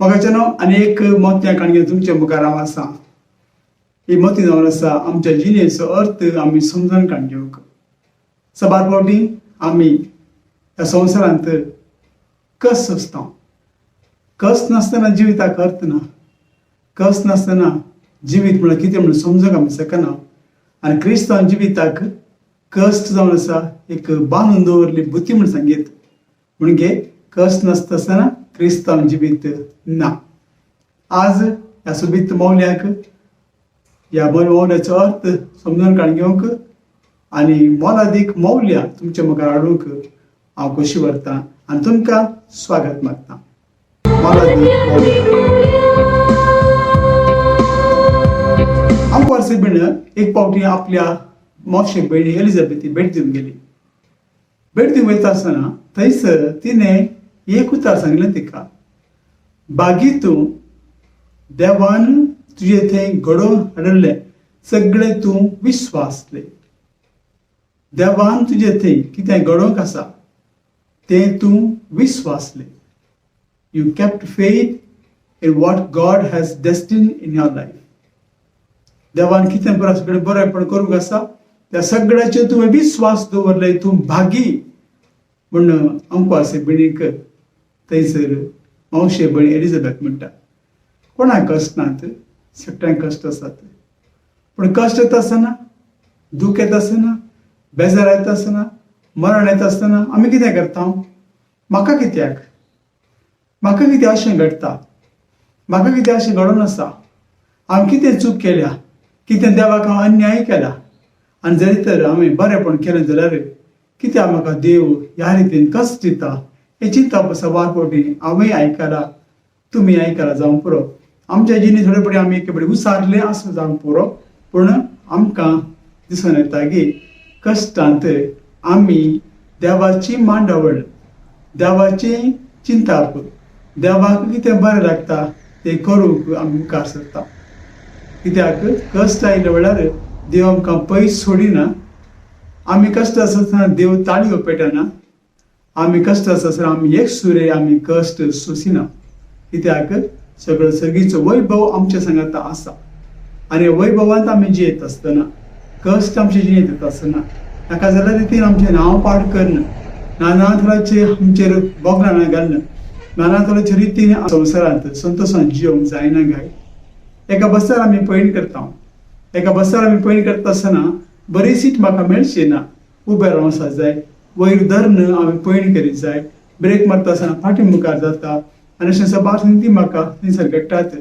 मोगाच्यानो आनी एक मोतयां काणयो तुमच्या मुखार हांव आसा. ही मोती जावन आसा आमच्या जिणेचो अर्थ आमी समजून काडून घेवंक. सबार फावटी आमी ह्या संवसारांत कस सोंसता. कस नासतना जिविताक अर्थ ना. कस नासतना जिवीत म्हळ्यार कितें म्हणून समजूंक आमी शकना. आनी क्रिस्तांव जिविताक कश्ट जावन आसा एक बांदून दवरली बुती म्हूण सांगीत. म्हणजे कश्ट नासता आसतना क्रिस्तांव जिवीत ना. आज ह्या सोबीत मौल्याक ह्या मौल्याचो अर्थ समजून काडून घेवंक आनी मोलादीक मौल्यां तुमच्या मुखार हाडूंक हांव खोशी व्हरतां आनी तुमकां स्वागत मागतां. मोलादीक मौल्यां. हांव वर्स बीण एक फावटी आपल्या मावशे भयणी एलिझाबेथी भेट दिवंक गेली. भेट दिवंक वयता आसतना थंयसर तिणें एक उतर सांगलें तिका, बागी तूं देवान तुजे थंय घडोवन हाडिल्लें सगळें तूं विस्वासलें. देवान तुजे थंय कितें घडोवंक आसा तें तूं विस्वासलें. You kept faith in what God has destined in your life. देवान कितें बरें सगळें बरेंपण करूंक आसा त्या सगळ्याचेर तुवें विस्वास दवरले, तूं भागी म्हूण अंकवासे भयणीक थंयसर मावशे भयण एलिझाबेथ म्हणटा. कोणाक कश्ट नात, सगळ्यांक कश्ट आसात. पूण कश्ट येता आसतना, दूख येता आसतना, बेजार येता आसतना, मरण येता आसतना आमी कितें करता? म्हाका कित्याक, म्हाका कितें अशें घडटा, म्हाका कितें अशें घडोवन आसा, हांवें कितें चूक केल्या, कितें देवाक हांव अन्याय केला, आनी जरी तर हांवें बरेंपण केलें जाल्यार कित्याक म्हाका देव ह्या रितीन कश्ट दिता, हें चिंतप सवार फावटी हांवें आयकलां, तुमी आयकलां जावंक पुरो. आमच्या जिणेंत थोडे फावटी आमी एके फावटी उसारले आसूं जावंक पुरो, पूण आमकां दिसून येता की कश्टांत आमी देवाची मांडावळ, देवाचें चिंतप, देवाक कितें बरें लागता तें करूंक आमी मुखार सरता. कित्याक कश्ट आयले वेळार देव आमकां पयस सोडिना. आमी कश्ट आसतना देव ताळयो पेटना. आमी कश्ट आसतना आमी एक सुरे आमी कश्ट सोंसिना. कित्याक सगळो सर्गीचो वैभव आमच्या सांगाता आसा आनी वैभवांत आमी जियेत आसतना कश्ट आमचे जिणेंत येता आसतना नाका जाल्यार रितीन आमचें नांव पाड करून नाना तरांचे आमचेर बोगणां घालून नाना तरांचे रितीन संवसारांत संतोशान जियोवंक जायना गाय. एका बसार आमी पयण करता. एका बसार आमी पयण करता आसतना बरी सीट म्हाका मेळची ना, उबें रावंक जाय, वयर धरून आमी पयण करीत जाय, ब्रेक मारता आसतना फाटी मुखार जाता आनी अशें सबार संगती म्हाका थंयसर घडटात.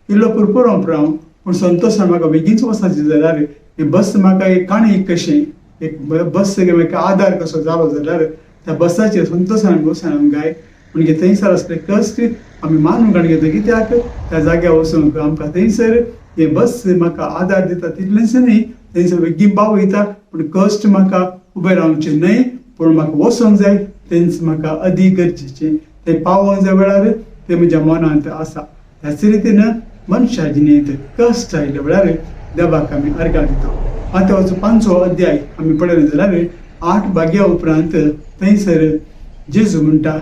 इल्लो पुरपुरो राव पूण संतोशान म्हाका बेगीनच वचपाचें जाल्यार हें बस म्हाका एक काणी कशें एक बस एक आदार कसो जालो जाल्यार त्या बसाचेर संतोशान बसून गाय म्हणजे थंयसर आसले कश्ट आमी मानून काडून घेता. कित्याक त्या जाग्यार वचूंक आमकां थंयसर हें बस म्हाका आदार दिता तितलेंच न्हय, थंयसर बेगीन पावयता, पूण कश्ट म्हाका उबें रावचें न्हय, पूण म्हाका वचोंक जाय तेंच म्हाका अदीक गरजेचें, तें पावोवंक जाय वेळार तें म्हज्या मनांत आसा. त्याच रितीन मनशा जिणेंत कश्ट आयले वेळार देवाक आमी अर्गां दिता. मात्याचो 5वो अध्याय आमी पळयलें जाल्यार 8 भाग्या उपरांत थंयसर जेजू म्हणटा,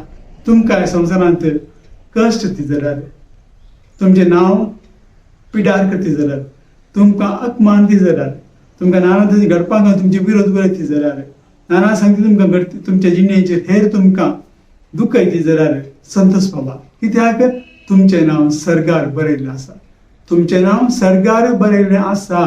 तुमकां संवसारांत कश्ट दी जाल्यार, तुमचें नांव पिडार करती जाल्यार, तुमकां अपमान दी जाल्यार, तुमकां नाना तरेन घडपाक तुमचे विरोध करती जाल्यार, नाना सांगती तुमकां घडती तुमच्या जिणेचेर हेर तुमकां दुखयती जाल्यार संतोष बाबा, कित्याक तुमचें नांव सर्गार बरयल्लें आसा, तुमचें नांव सर्गार बरयल्लें आसा.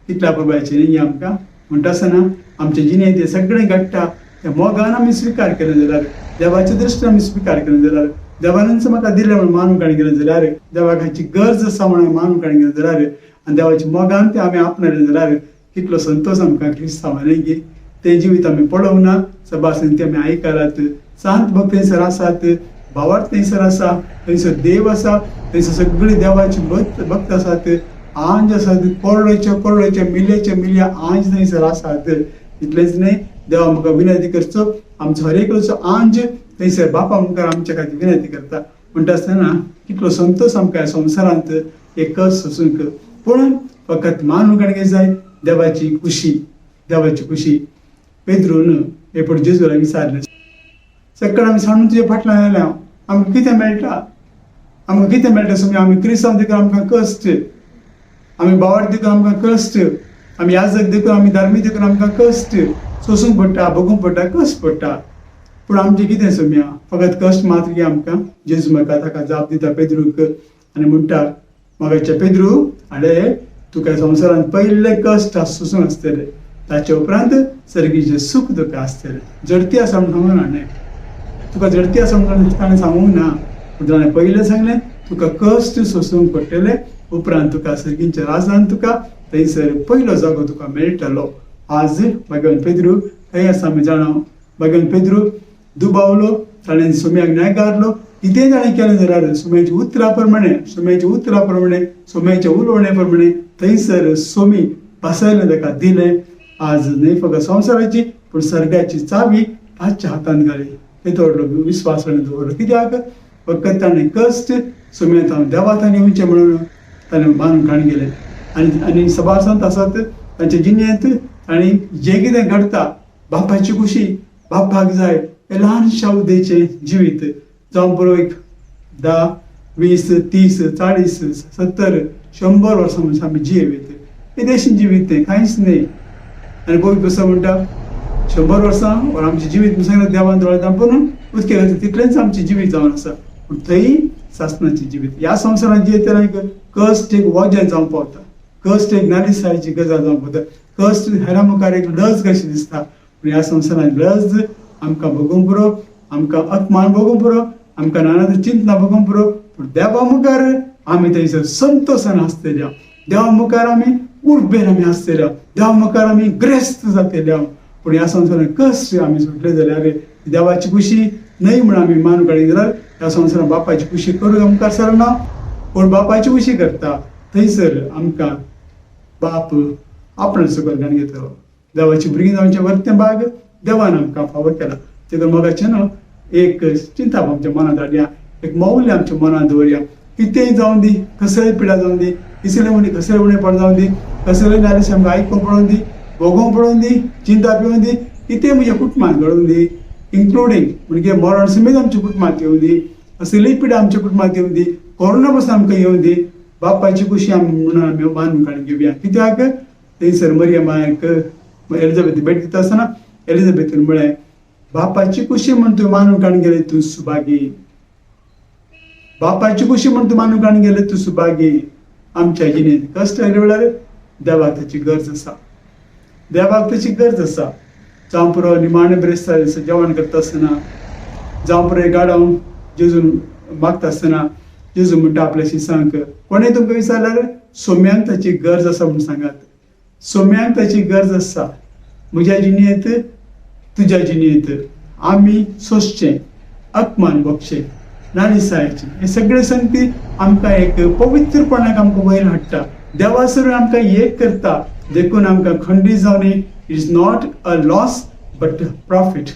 कितल्या प्रभाचें न्ही आमकां म्हणटा आसतना आमचे जिणेंत हें सगळें घडटा त्या मोगान आमी स्विकार केलें जाल्यार, देवाचे दृश्टीन आमी स्विकार केलें जाल्यार, देवानूच म्हाका दिलें म्हणून मानून काडून गेलें जाल्यार, देवाक हाची गरज आसा म्हणून मानून काडून गेलें जाल्यार आनी देवाच्या मोगान तें आमी आपणायलें जाल्यार कितलो संतोश आमकां क्रिस्तांवांनी गी. तें जिवीत आमी पळोवंक ना, सभासण तें आमी आयकलात. सांत भक्त थंयसर आसात, भावार्थ थंयसर आसा, थंयसर देव आसा, थंयसर सगळी देवाची भक्त आसात, आंज आसात, करोडाचे करोडाचे मिल्याचे मिल्या आंज थंयसर आसात. इतलेंच न्हय, देवा म्हाका विनंती करचो, आमचो हर एकलोचो आंज थंयसर बापा मुखार आमच्या खातीर विनंती करता. म्हणटा आसतना कितलो संतोश आमकां संवसारांत एक कस सोसूंक, पूण फकत मानूंक काडूंक जाय देवाची खुशी, देवाची खुशी. पेद्रून हे पड जेजूला विचारलें, सकाळ आमी सांडून तुजे फाटल्यान आयल्या, आमकां कितें मेळटा, आमकां कितें मेळटा सोमी? आमी क्रिस्तांव देखून आमकां कश्ट, आमी बावार देखून आमकां कश्ट, आमी याजक देखून, आमी धार्मीक देखून आमकां कश्ट सोसूंक पडटा, भोगूंक पडटा, कश्ट पडटा. पूण आमचें कितें सोम्या? फकत कश्ट मात्र की आमकां? जेजू म्हाका ताका जाप दिता पेद्रूक आनी म्हणटा, म्हाका पेद्रू आडे, तुका संवसारांत पयले कश्ट सोसूंक आसतले, ताचे उपरांत सर्गीचें सूख तुका आसतलें. जडती आसा म्हूण सांगूंक ना न्हय तुका, जडती आसा म्हणून ताणें सांगूंक ना, पूण ताणें पयलें सांगलें, तुका कश्ट सोसूंक पडटले, उपरांत तुका सर्गींच्या राजान तुका थंयसर पयलो जागो तुका मेळटलो. आज भगवान पेद्रू खंय आसा आमी जाणा. भगवान पेद्रू दुबावलो, ताणें सोम्याक न्यायकारलो. कितेंय ताणें केलें जाल्यार सोम्याच्या उतरा प्रमाणे, सोम्याच्या उतरा प्रमाणे, सोम्याच्या उलोवण्या प्रमाणे थंयसर सोमी भासायलें, ताका दिलें. आज न्हय फकत संवसाराची पूण सर्गाची चावी ताच्या हातांत घाली. ते दवरलो विस्वास ताणें दवरलो. कित्याक? फकत ताणें कश्ट सोम्यांत हांव देवातान येवचें म्हणून ताणें बांदून काडून गेलें. आनी आनी सभार संत आसात, तांच्या जिणेंत तांणी जें कितें घडटा बापाची खुशी, बापाक जाय हें ल्हानशा उदेचें जिवीत जावं पुरो, एक 10, 20, 30, 40, 70, 100 वर्सां म्हणून आमी जियेत, येदेशें जिवीत तें कांयच न्हय. आनी पवित्र पुस्तक म्हणटा, 100 वर्सां वर आमचें जिवीत सांगलें देवान दोळे धांपून उदके घातलें, तितलेंच आमचें जिवीत जावन आसा. पूण थंय सासणाचें जिवीत. ह्या संवसारांत जियेतना एक कश्ट एक वजें जावंक पावता, कश्ट एक नालिसायेची गजाल जावंक पावता, कश्ट हेरां मुखार एक लज कशी दिसता. पूण ह्या संवसारांत लज आमकां भोगूंक पुरो, आमकां अपमान भोगूंक पुरो, आमकां नाना चिंतना भोगूंक पुरो, पूण देवा मुखार आमी थंयसर संतोशान आसतले. देवा मुखार आमी उर्बेन आमी आसतले, देवा मुखार आमी ग्रेस्त जातले. पूण ह्या संवसारांत कश्ट आमी सोडले जाल्यार, देवाची खुशी न्हय म्हूण आमी मान काडली जाल्यार, ह्या संवसारांत बापायची खुशी करूंक मुखार सरना. पूण बापायची खुशी करता थंयसर आमकां बाप आपणें सकयल काडून घेतलो. देवाची भुरगीं जावचें वर्तें भाग देवान आमकां फावो केला. देखून मोगाचें न्हू एक चिंताप आमच्या मनांत हाडया, एक मौल्य आमच्या मनांत दवरया. कितेंय जावं दी, कसलेय पिडा जावं दी, कसले उणें कसले उणेपण जावं दी, कसलेय नालिश आमकां आयकूंक पडून दी, भोगोवंक पडून दी, चिंता पिवून दी, कितेंय म्हज्या कुटुंबांत घडून दी, इन्क्लुडींग म्हणजे मरण समेत आमच्या कुटुंबांत येवं दी, असलीय पिडा आमच्या कुटुंबांत येवं दी, कोरोना पासून आमकां येवं दी, बापायची खुशी आमी म्हणून आमी बांदून काडून घेवया. कित्याक थंयसर मरिया मायक एलिझाबेथ भेट दिता आसतना एलिझाबेथीन म्हळें, बापायची खुशी म्हूण तूं मानून काडून गेले तूं सुभागी, बापायची खुशी म्हूण तूं मानून काडून गेले तूं सुभागी. आमच्या जिणेंत कश्ट आयले वेळार देवाक ताची गरज आसा, देवाक ताची गरज आसा. जावं पुरो निमाणे ब्रेस्तार दिसा जेवण करता आसतना, जावं पुरो गाडाव जेजून मागता आसतना, जेजू म्हणटा आपल्या शिसांक, कोणें तुमकां विचारल्यार सोम्यांक ताची गरज आसा म्हूण सांगात. सोम्यांक ताची गरज आसा. म्हज्या जिणेंत, तुज्या जिणेंत आमी सोंसचें, अपमान भोगचें, नालिसायचें, हे सगळे संगती आमकां एक पवित्रपणाक आमकां वयर हाडटा, देवा सर आमकां एक करता. देखून आमकां खंडीत जावन it is not a loss but profit,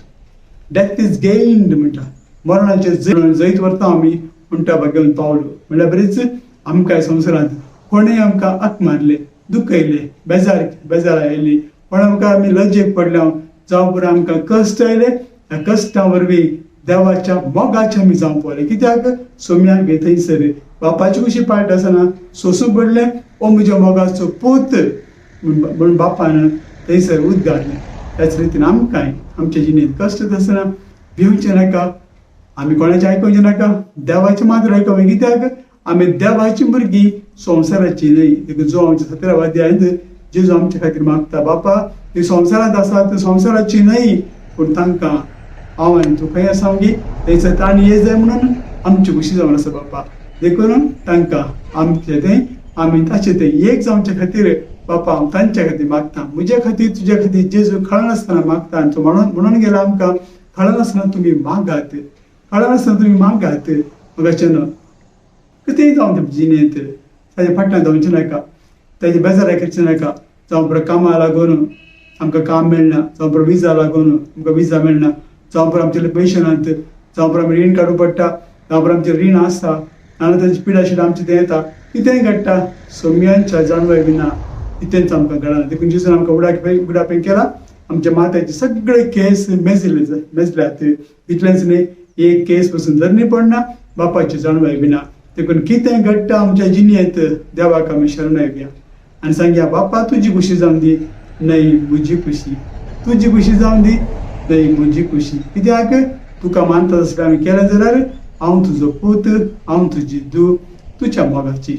death is gained म्हणटा. मरणाचेर जैत व्हरता आमी म्हणटा भाग्यवंत पावलो. म्हणल्यार बरीच आमकां संवसारांत कोणें आमकां अपमानले, दुखयले, बेजार बेजार आयली, पण आमकां आमी लजेक पडल्या, जावं पुरो आमकां कश्ट आयले, ह्या कश्टां वरवीं देवाच्या मोगाचे आमी जावंक पावले. कित्याक सोम्याक थंयसर बापाची कशी पाळटा आसतना सोसूंक पडलें. ओ म्हज्या मोगाचो पूत म्हूण बापान थंयसर उद्गारलें. त्याच रितीन आमकांय आमच्या जिणेंत कश्ट आसतना भिवचें नाका, आमी कोणाचें आयकुचें नाका, देवाचें मात्र आयकुया. कित्याक आमी देवाची भुरगीं, संवसाराची न्हय. देखून जो आमच्या 17 अध्यायांत जेजू आमच्या खातीर मागता, बापा ती संवसारांत आसा ती संवसाराची न्हय, पूण तांकां हांव आनी तूं खंय आसा गी थंयसर तांणी ये जाय म्हणून आमची खुशी जावन आसा बापा. देखून तांकां आमचें तें आमी ताचें तें एक जावचे खातीर बापा हांव तांच्या खातीर मागता. म्हज्या खातीर तुज्या खातीर जेजू कळनासतना मागता. आनी तो म्हणून म्हणून गेला आमकां, कळनासतना तुमी मागात, कळनासतना तुमी मागात. मगाच्यान कितेंय जावं ते जिणेंत ताजे फाटल्यान धांवचें नाका, ताजे बेजाराय करचें नाका. जावं पुरो कामां लागून आमकां काम मेळना, जावं पुरो विजा लागून आमकां विजा मेळना, जावं पुरो आमचे पयशे नात, जावं पुरो आमी रीण काडूं पडटा, जावं पुरो आमचें रीण आसता, नाजाल्यार ताजी पिडा शिडा आमची तें येता, कितेंय घडटा सोम्यांच्या जाणवाय विना कितेंच आमकां घडना. देखून जेजून आमकां उडापें केला. आमच्या माथ्याचे सगळे केस मेजले, मेजल्यात. इतलेंच न्हय, एक केस पसून धरणी पडना बापाची जाणवाय विना. देखून कितें घडटा आमच्या जिणेंत देवाक आमी शरण येवया आनी सांगया, बापा तुजी खुशी जावन दी, न्हय म्हजी खुशी. तुजी खुशी जावन दी, न्हय म्हजी खुशी. कित्याक तुका मानता तसलें आमी केलें जाल्यार हांव तुजो पूत, हांव तुजी धूव, तुज्या मोगाची.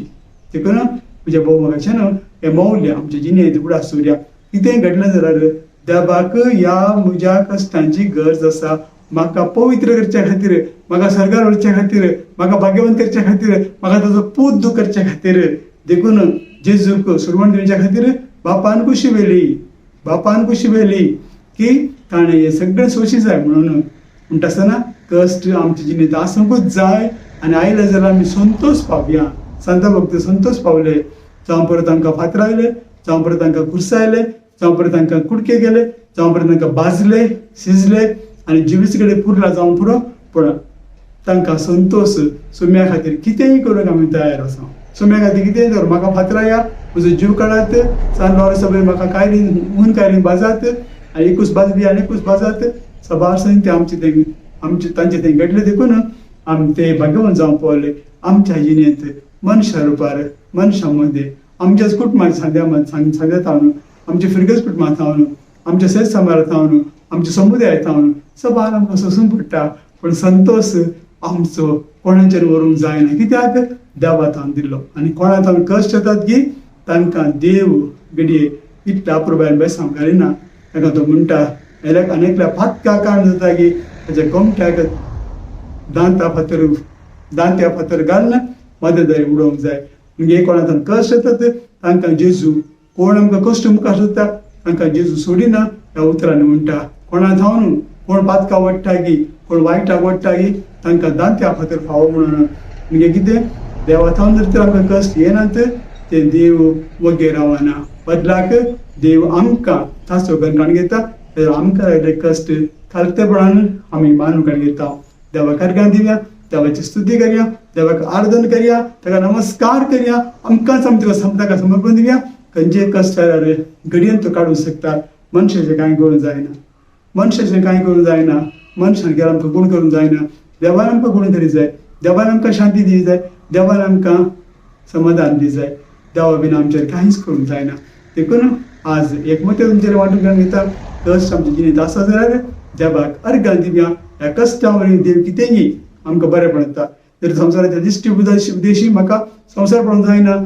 देखून म्हज्या भोव मोगाचें न्हू हें मौल्य आमच्या जिणेंत उगडास दवरया. कितेंय घडलें जाल्यार देवाक ह्या म्हज्या कश्टांची गरज आसा, म्हाका पवित्र करच्या खातीर, म्हाका सर्गार व्हरच्या खातीर, म्हाका भाग्यवंत करच्या खातीर, म्हाका ताजो पूत करच्या खातीर. देखून जेजूक सुरवण दिवच्या खातीर बापान खुशी व्हेली, बापान खुशी व्हेली की ताणें हें सगळें सोशी जाय म्हणून. म्हणटा आसतना कश्ट आमच्या जिणेंत आसूंकूच जाय आनी आयले जाल्यार आमी संतोश पावया. संत भक्त संतोश पावले, जावं परत तांकां फातरायले, जावं परत तांकां कुर्सायले, जावं परत तांकां कुडके गेले, जावं परत तांकां भाजले शिजले आनी जिवीस कडेन पुरला जावं पुरो, पूण तांकां संतोश. सुम्या खातीर कितेंय करूंक आमी तयार आसा. सुम्या खातीर कितेंय करूं, म्हाका फातराया, म्हजो जीव काडात, सान लॉरेन्स सगळे म्हाका कायलीन हून कायलीन बाजात आनी एकूच बाजली आनी एकूच बाजात. सबार ते आमचे ते आमचे तांचे तें घडलें. देखून आमी ते भाग्यवंत जावंक पावले. आमच्या जिणेंत मनशा रुपार मनशां मदें आमच्याच कुटुंबाच्या सांद्या सांद्या थावन, आमच्या फिरगज कुटुंबां थावन, आमच्या शेत समारा थावन, आमच्या समुदाया थावन सबार आमकां सोसूंक पडटा, पूण संतोश आमचो कोणाचेर व्हरूंक जायना. कित्याक देवा थावन दिल्लो. आनी कोणा थावन कश्ट येतात की तांकां देव घडये इतल्या अपुरबायेन बेसांव घालिना. ताका तो म्हणटा आनी एकल्या फातका कारण जाता की ताच्या गोमट्याक दांता फातर दांत्या फातर घालून मदें उडोवंक जाय. म्हणजे कोणा थावन कश्ट येतात तांकां जेजू, कोण आमकां कश्ट मुखार सोदता तांकां जेजू सोडिना. ह्या उतरांनी म्हणटा, कोणा थावन कोण पातकां वडटा की कोण वायटाक वडटा की तांकां दांत्या फातर फावो म्हणून. म्हणजे कितें, देवा थावन जर तर आमकां कश्ट येनात ते देव वग्गे रावना, बदलाक देव आमकां ताचो घरकाण घेता. तर आमकां आयिल्ले कश्ट खालतेपणान आमी मानून काडून घेता. देवाक अर्घां दिवया, देवाची स्तुती करया, देवाक आराधन करया, ताका नमस्कार करया, आमकांच आमी ताका समर्पण दिवया. खंयचे कश्ट आयल्यार घडयेन तो काडूंक शकता. मनशाचें कांय करूंक जायना, मनशाचें कांय करूंक जायना. मनशान केल्यार आमकां गुण करूंक जायना. देवान आमकां गुण करी जाय, देवान आमकां शांती दी जाय, देवान आमकां समाधान दी जाय. देवा बीन आमचेर कांयच करूंक जायना. देखून आज एकमत तुमचेर वांटून घेवन घेता, कश्ट आमच्या जिणेंत आसा जाल्यार देवाक अर्घां दिवया. ह्या कश्टां वरवीं देव कितेंय आमकां बरेंपण दिता. जर संवसाराच्या दिश्टी उदेशी म्हाका संवसार पळोवंक जायना,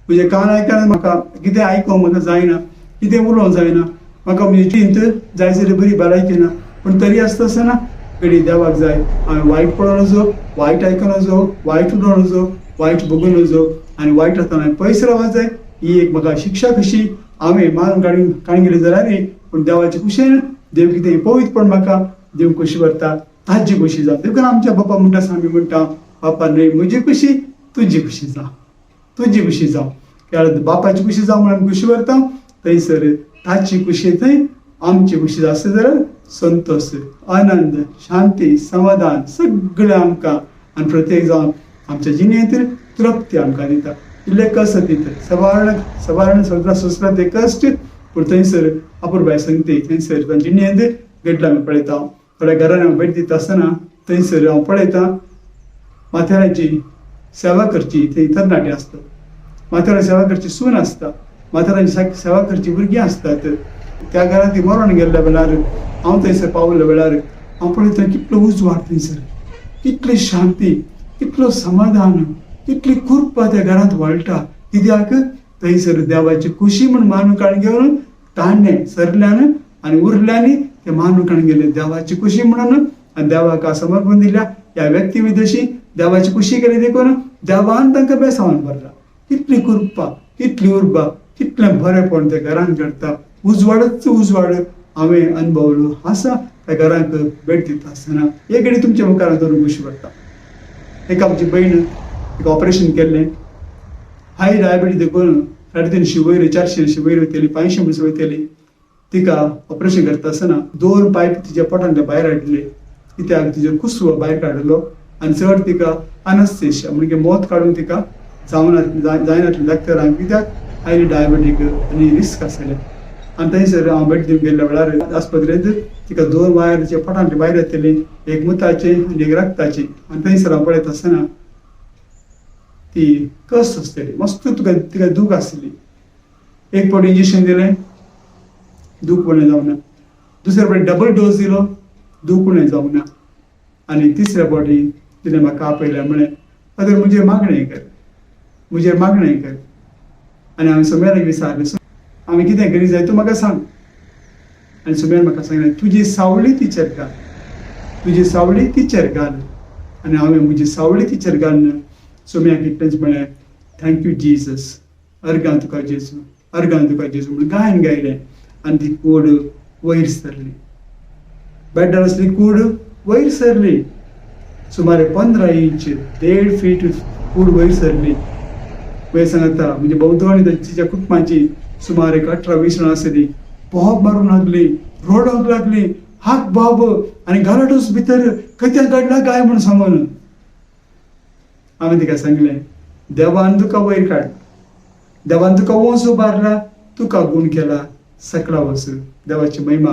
म्हजे कान आयकना, म्हाका कितें आयकोंक म्हाका जायना, कितें उलोवंक जायना, म्हाका म्हजी चिंत जाय जाल्यार बरी भलायकी ना, पूण तरी आसता आसतना घडी देवाक जाय हांवें वायट पळोवं नजो, वायट आयकूं नजो, वायट उलोवं नजो, वायट बगूं नजो आनी वायट आसतना हांवें पयस रावपाक जाय. ही एक म्हाका शिक्षा कशी हांवें मारून काडून काडून गेली जाल्यार, पूण देवाचे खुशेन देव कितें पवित्रपण म्हाका देव खुशी व्हरता, ताजी खुशी जाता. देखून आमच्या बापा म्हणटा आसतना आमी म्हणटा, बापा न्हय म्हजी खुशी, तुजी खुशी जावं, तुजी खुशी जावं. कित्याक बापाची खुशी जावं म्हणून आमी खुशी व्हरता. थंयसर ताची खुशी थंय आमची खुशी आसता जाल्यार संतोश, आनंद, शांती, समाधान सगळें आमकां आनी प्रत्येक जावन आमच्या जिणेंत तृप्ती आमकां दिता. इल्ले कश्ट दिता, सबारण सबारण सगळं सोंसला ते कश्ट, पूण थंयसर अपुरबाय सांगते थंयसर तांच्या जिणेंत घडला आमी पळयता. थोड्या घरान हांव भेट दिता आसतना थंयसर हांव पळयता, म्हाताऱ्याची सेवा करची थंय तरणाटे आसता, म्हाताऱ्या सेवा करची सून आसता, म्हाताऱ्यांची सेवा करची भुरगीं आसतात. त्या घरांत ती मरण गेल्ल्या वेळार हांव थंयसर पावल्या वेळार हांव पळयता कितलो उजवाड थंयसर, कितली शांती, कितलो समाधान, कितली कृपा त्या घरांत वाळटा. कित्याक थंयसर देवाची खुशी म्हूण मानून काडून घेवन ताणें सरल्यान आनी उरल्यानी ते मानून काडून गेले देवाची खुशी म्हणून आनी देवाक समर्पण दिल्या. ह्या व्यक्ती विदेशी देवाची खुशी केली देखून देवान तांकां बेसावन भरला. कितली कृपा, कितली उर्बा, कितलें बरेंपण त्या घरांत घडटा. उजवाडच उजवाड हांवें अनुभवलो आसा त्या घरांक भेट दिता आसतना. एक घडी तुमच्या मुखार धरून खुशी पडटा. एक आमची भयण एक ऑपरेशन केल्लें, हाय डायबिटीज देखून 350 वयर, 400 वयर वयतली, 500 म्हणसर वयतली. तिका ऑपरेशन करता आसतना दोन पायप तिच्या पोटांतले भायर हाडले, कित्याक तिजो कुसवो भायर काडलो आनी चड तिका अनस्थेशिया म्हणजे मोत काडून तिका जावना जायनातलें डॉक्टरांक, कित्याक हायली डायबेटीक आनी रिस्क आसलें. आनी थंयसर हांव भेट दिवंक गेल्ल्या वेळार आस्पत्रेंत तिका दोन वायर तिच्या पोटांतले भायर येतली, एक मुताची आनी एक रक्ताची. आनी थंयसर हांव पळयता आसतना ती कश्ट सोंसताली, मस्त तुका तिका दूख आसली. एक फावट इंजेक्शन दिलें, दूख उणें जावना. दुसऱ्या फावटी डबल डोस दिलो, दूख उणें जावना. आनी तिसऱ्या फावटी तिणें म्हाका आपयलें, म्हळें, फादर म्हजेर मागणें कर, म्हजेर मागणें कर. आनी हांवें सोम्याक विचारलें, हांवें कितें करी जाय तूं म्हाका सांग. आनी सोम्यान म्हाका सांगलें, तुजी सावळी तिचेर घाल, तुजी सावळी तिचेर घाल. आनी हांवें म्हजी सावळी तिचेर घालून सोम्याक इतलेंच म्हळें, thank you Jesus, अर्गां तुका जेजू, अर्गां तुका जेजू म्हणून गायन गायलें. आनी ती कूड वयर सरली, बेड्डार आसली कूड वयर सरली, सुमारे 15 इंच 1.5 फीट कूड वयर सरली. वयर सांगता म्हणजे भोंवतणी तिच्या कुटुंबाची सुमार एक 18-20 जाणां आसली. बोब मारूंक लागली, रडोंक लागली, हाक बाब आनी गालाटूच भितर खंयच्यान काडला काय म्हूण सांगून. हांवें तिका सांगलें, देवान तुका वयर काड, देवान तुका वंस उबारला, तुका गूण केला, सकला वस देवाची महिमा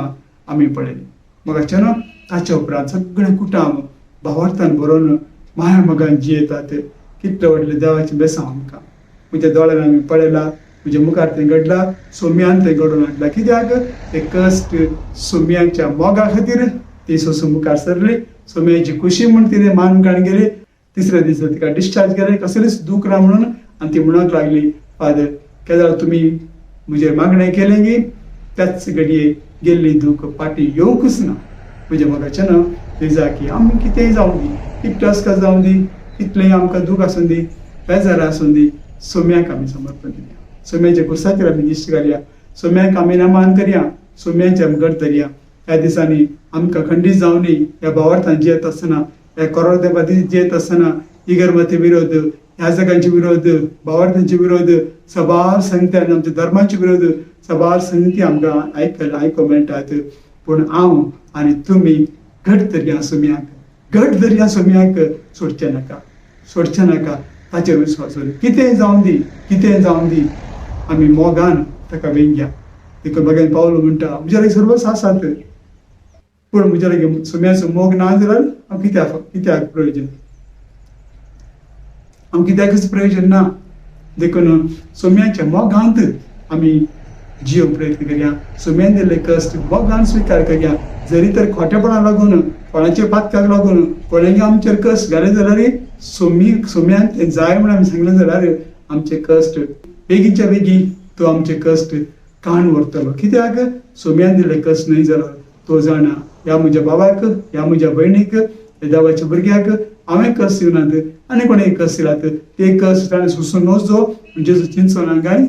आमी पळयली. मगाचें न्हू ताच्या उपरांत सगळें कुटुंब भावार्थान बरोवन माया मोगान जियेतात. कितलें व्हडलें देवाचें बेसांव आमकां. म्हज्या दोळ्यान आमी पळयला, म्हज्या मुखार तें घडलां, सोम्यान तें घडोवन हाडलां. कित्याक ते कश्ट सोम्याच्या मोगा खातीर ती सोसून मुखार सरली. सोम्याची खुशी म्हूण तिणें मान काडून गेली. तिसऱ्या दिसा तिका डिस्चार्ज केलें, कसलीच दूख ना म्हणून. आनी ती म्हणूंक लागली, फादर केदाळ तुमी म्हजेर मागणें केलें गी त्याच घडये गेल्ली दूख फाटीं येवंकच ना. म्हज्या मोगाचें न्हू तेजा की आमी कितेंय जावं दी, कितलो अस्कस जावं दी, कितलेंय आमकां दूख आसूं दी, बेजार आसूं दी, सोम्याक आमी समर्पण दिवया, सोम्याच्या कुर्साचेर आमी दिश्ट घालया, सोम्याक आमी नमान करया, सोम्याचे आमी गट धरया. ह्या दिसांनी आमकां खंडीत जावनी ह्या भावार्थान जियेत आसतना, ह्या कोरोना तेंपा जियेत आसतना इगर्माचे विरोध, ह्या जगांचे विरोध, भावार्थांचे विरोध, सबार संगती आनी आमच्या धर्माचे विरोध, सबार संगती आमकां आयकूंक मेळटात. पूण हांव आनी तुमी घट धरया सोम्याक, घट धरया सोम्याक, सोडचें नाका, सोडचें नाका. ताचेर विस्वास दवर. कितेंय जावं दी, कितेंय जावं दी, आमी मोगान ताका वेंगया. देखून भगवान पावलो म्हणटा, म्हज्या लागीं सर्वस आसात, पूण म्हज्या लागीं सोम्याचो मोग ना जाल्यार हांव कित्याक प्रयोजन, हांव कित्याकच प्रयोजन ना. देखून सोम्याच्या मोगांत आमी जियोंक प्रयत्न करया, सोम्यान दिल्ले कश्ट मोगान स्विकार करया. जरी तर खोटेपणा लागून, कोणाच्या पातकाक लागून कोणेंय आमचेर कश्ट घाले जाल्यार सोम्यान तें जाय म्हूण आमी सांगलें जाल्यार आमचे कश्ट बेगीनच्या बेगीन तो आमचे कश्ट काण व्हरतलो. कित्याक सोम्यान दिल्ले कश्ट न्हय जाल्यार तो जाणा ह्या म्हज्या बाबाक, ह्या म्हज्या भयणीक, ह्या देवाच्या भुरग्याक हांवें कश्ट दिवनात आनी कोणें कश्ट दिलात, ते कश्ट ताणें सोंसून नजो. जेजू चिंतचो ना काय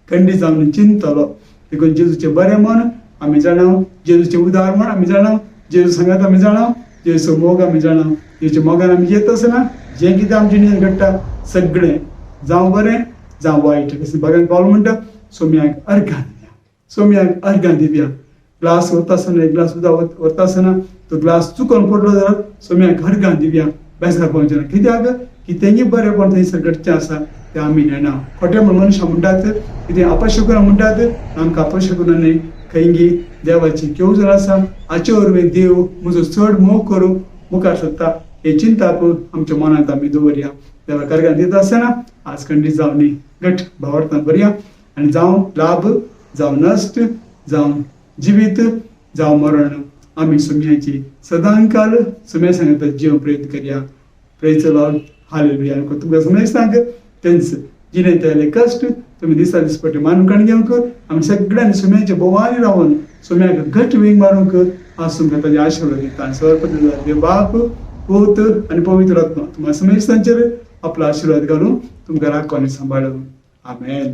खंडीत जावन चिंततलो. देखून जेजूचें बरें म्हण आमी जाणा, जेजूचें उदार म्हण आमी जाणा, जेजू सांगात आमी जाणा, जेजूचो मोग आमी जाणा. जेजूच्या मोगान आमी येत आसतना जें कितें आमच्या जिणेंत घडटा सगळें, जावं बरें जावं वायट, कशें भगवान पावल म्हणटा, सोम्याक अर्घां दिवया, सोम्याक अर्घां दिवया. ग्लास व्हरता आसतना, एक ग्लास उदक व्हरता आसतना तो ग्लास चुकोन पडलो जाल्यार सोम्याक अर्घां दिवया, बेजार पावचें ना. कित्याक कितेंय बरेंपण थंयसर घडचें आसा तें आमी नेणा. खोटें म्हण मनशां म्हणटात, कितें अपशकुनां म्हणटात, आमकां अपशकुनां न्हय, खंयगी देवाची केवजण आसा, हाचे वरवीं देव म्हजो चड मोग करूंक मुखार सरता हे चिंताप आमच्या मनांत आमी दवरया. देवा कार्यान दिता आसतना आज खंडीत जावनी घट भावार्थान भरया आनी जावं लाभ, जावं नश्ट, जावं जिवीत, जावं मरण, आमी सोम्याची सदांकाल सोम्या सांगता जिव प्रयत्न करया. Praise the Lord, hallelujah. तुमकां समजतांक तेंच जिणेंत आयले कश्ट तुमी दिसा दिसपट्टे मानून काण घेवंक आमी सगळ्यांनी सोम्याचे भोवानी रावन सोम्याक घट वेंग मारूंक आज तुमकां ताजे आशिर्वाद दिता. सर्वपती देव बाप, पूत आनी पवित्र आत्मा तुमकां समजतांचेर आपलो आशिर्वाद घालून तुमकां राखून आनी सांबाळून. आमेन.